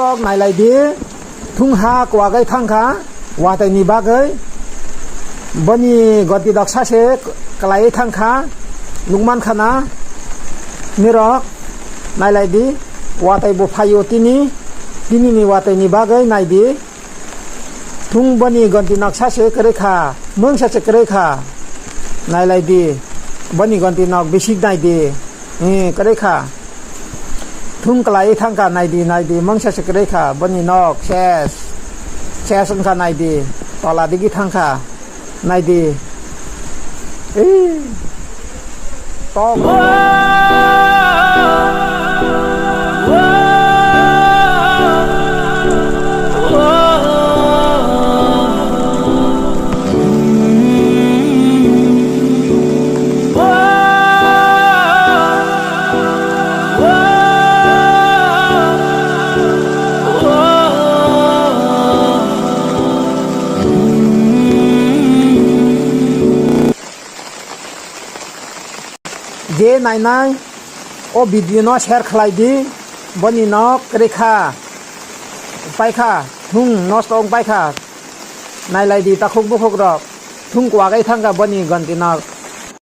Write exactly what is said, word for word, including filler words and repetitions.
Tok nailai di, thung ha kwagwi thangkha, watwi ni bagwi. Boni goti doksa se kwlaiwi thangkha, nukmankha na. Nirok nailai di, watwi bo phaio tini, tini ni watwi ni bagwi nai di. Thung boni goti noksa se kwrwi kha, mungsa se kwrwi kha. Nailai di, boni goti nok bisik nai di. Eh, kwrwi kha. Thung kwlaiwi thangkha, nai di, nai di, mungsa se kwrwi kha, boni nok ses. Ses wngkha, nai di, tola digi thangkha, nai di. Eh. Tok. Je nainai o video no share khlai di, boni nok kwrwi kha, paikha, thung nosto wng paikha, nailai di takhuk bukhuk rok, thung kwagwi thangkha boni gonti nok.